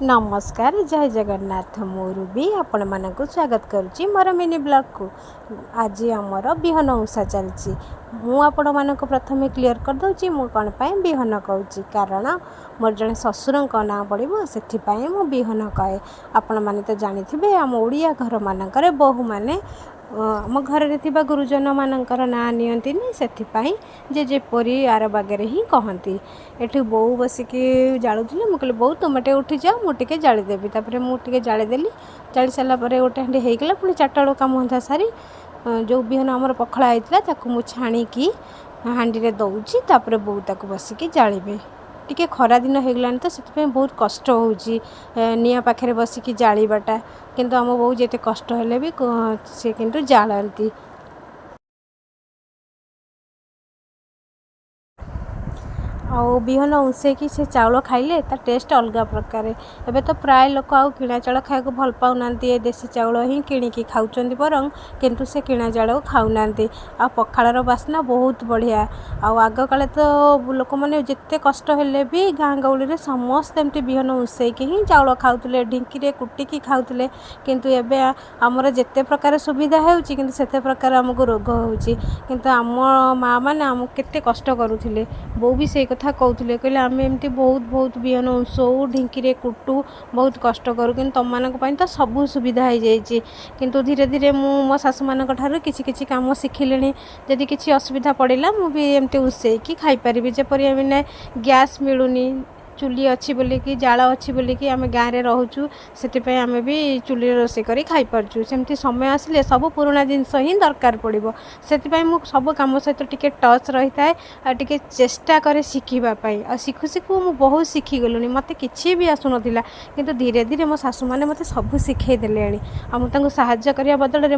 ନମସ୍କାର, ଜୟ ଜଗନ୍ନାଥ। ମୁଁ ରୁବି ଆପଣମାନଙ୍କୁ ସ୍ୱାଗତ କରୁଛି ମୋର ମିନି ବ୍ଲଗ୍କୁ। ଆଜି ଆମର ବିହନ ଉଷା ଚାଲିଛି। ମୁଁ ଆପଣମାନଙ୍କୁ ପ୍ରଥମେ କ୍ଲିଅର୍ କରିଦେଉଛି ମୁଁ କ'ଣ ପାଇଁ ବିହନ କହୁଛି। କାରଣ ମୋର ଜଣେ ଶ୍ୱଶୁରଙ୍କ ନାଁ ପଡ଼ିବ, ସେଥିପାଇଁ ମୁଁ ବିହନ କହେ। ଆପଣମାନେ ତ ଜାଣିଥିବେ, ଆମ ଓଡ଼ିଆ ଘରମାନଙ୍କରେ ବୋହୂମାନେ ଆମ ଘରରେ ଥିବା ଗୁରୁଜନମାନଙ୍କର ନାଁ ନିଅନ୍ତିନି, ସେଥିପାଇଁ ଯେ ଯେପରି ଆର ବାଗରେ ହିଁ କହନ୍ତି। ଏଠି ବୋଉ ବସିକି ଜାଳୁଥିଲେ। ମୁଁ କହିଲି, "ବୋଉ, ତୁମେ ଟିକେ ଉଠିଯାଅ, ମୁଁ ଟିକେ ଜାଳିଦେବି।" ତାପରେ ମୁଁ ଟିକେ ଜାଳିଦେଲି। ଜାଳି ସାରିଲା ପରେ ଗୋଟେ ହାଣ୍ଡି ହେଇଗଲା। ପୁଣି 4ଟା ବେଳକୁ କାମ ଧନ୍ଦା ସାରି ଯେଉଁ ବିହନ ଆମର ପଖଳା ହେଇଥିଲା, ତାକୁ ମୁଁ ଛାଣିକି ହାଣ୍ଡିରେ ଦେଉଛି। ତାପରେ ବୋଉ ତାକୁ ବସିକି ଜାଳିବେ। ଟିକେ ଖରା ଦିନ ହେଇଗଲାଣି ତ, ସେଥିପାଇଁ ବହୁତ କଷ୍ଟ ହେଉଛି ନିଆଁ ପାଖରେ ବସିକି ଜାଳିବାଟା। କିନ୍ତୁ ଆମ ବୋଉ ଯେତେ କଷ୍ଟ ହେଲେ ବି ସେ କିନ୍ତୁ ଜାଳନ୍ତି। ଆଉ ବିହନ ଉଁସେଇକି ସେ ଚାଉଳ ଖାଇଲେ ତା ଟେଷ୍ଟ ଅଲଗା ପ୍ରକାର। ଏବେ ତ ପ୍ରାୟ ଲୋକ ଆଉ କିଣା ଚାଉଳ ଖାଇବାକୁ ଭଲ ପାଉନାହାନ୍ତି। ଏ ଦେଶୀ ଚାଉଳ ହିଁ କିଣିକି ଖାଉଛନ୍ତି ବରଂ, କିନ୍ତୁ ସେ କିଣା ଚାଉଳକୁ ଖାଉନାହାନ୍ତି। ଆଉ ପଖାଳର ବାସ୍ନା ବହୁତ ବଢ଼ିଆ। ଆଉ ଆଗକାଳେ ତ ଲୋକମାନେ ଯେତେ କଷ୍ଟ ହେଲେ ବି ଗାଁ ଗହଳିରେ ସମସ୍ତେ ଏମିତି ବିହନ ଉଁସେଇକି ହିଁ ଚାଉଳ ଖାଉଥିଲେ, ଢିଙ୍କିରେ କୁଟିକି ଖାଉଥିଲେ। କିନ୍ତୁ ଏବେ ଆମର ଯେତେ ପ୍ରକାର ସୁବିଧା ହେଉଛି, କିନ୍ତୁ ସେତେ ପ୍ରକାର ଆମକୁ ରୋଗ ହେଉଛି। କିନ୍ତୁ ଆମ ମାଆ ମାନେ ଆମକୁ କେତେ କଷ୍ଟ କରୁଥିଲେ। ବୋଉ ବି ସେଇ କଥା କହୁଥିଲେ। କହିଲେ, "ଆମେ ଏମିତି ବହୁତ ବହୁତ ବିହନ ଉଁସଉ, ଢିଙ୍କିରେ କୁଟୁ, ବହୁତ କଷ୍ଟ କରୁ। କିନ୍ତୁ ତୁମମାନଙ୍କ ପାଇଁ ତ ସବୁ ସୁବିଧା ହେଇଯାଇଛି।" କିନ୍ତୁ ଧୀରେ ଧୀରେ ମୁଁ ମୋ ଶାଶୁମାନଙ୍କ ଠାରୁ କିଛି କିଛି କାମ ଶିଖିଲିଣି। ଯଦି କିଛି ଅସୁବିଧା ପଡ଼ିଲା, ମୁଁ ବି ଏମିତି ଉଁସେଇକି ଖାଇପାରିବି। ଯେପରି ଆମେ ଗ୍ୟାସ୍ ମିଳୁନି, ଚୁଲି ଅଛି ବୋଲିକି, ଜାଳ ଅଛି ବୋଲିକି ଆମେ ଗାଁରେ ରହୁଛୁ, ସେଥିପାଇଁ ଆମେ ବି ଚୁଲିରେ ରୋଷେଇ କରି ଖାଇପାରୁଛୁ। ସେମିତି ସମୟ ଆସିଲେ ସବୁ ପୁରୁଣା ଜିନିଷ ହିଁ ଦରକାର ପଡ଼ିବ। ସେଥିପାଇଁ ମୁଁ ସବୁ କାମ ସହିତ ଟିକେ ଟଚ୍ ରହିଥାଏ ଆଉ ଟିକେ ଚେଷ୍ଟା କରେ ଶିଖିବା ପାଇଁ। ଆଉ ଶିଖୁ ଶିଖୁ ମୁଁ ବହୁତ ଶିଖିଗଲିଣି। ମୋତେ କିଛି ବି ଆସୁନଥିଲା, କିନ୍ତୁ ଧୀରେ ଧୀରେ ମୋ ଶାଶୁମାନେ ମୋତେ ସବୁ ଶିଖେଇ ଦେଲେଣି। ଆଉ ମୁଁ ତାଙ୍କୁ ସାହାଯ୍ୟ କରିବା ବଦଳରେ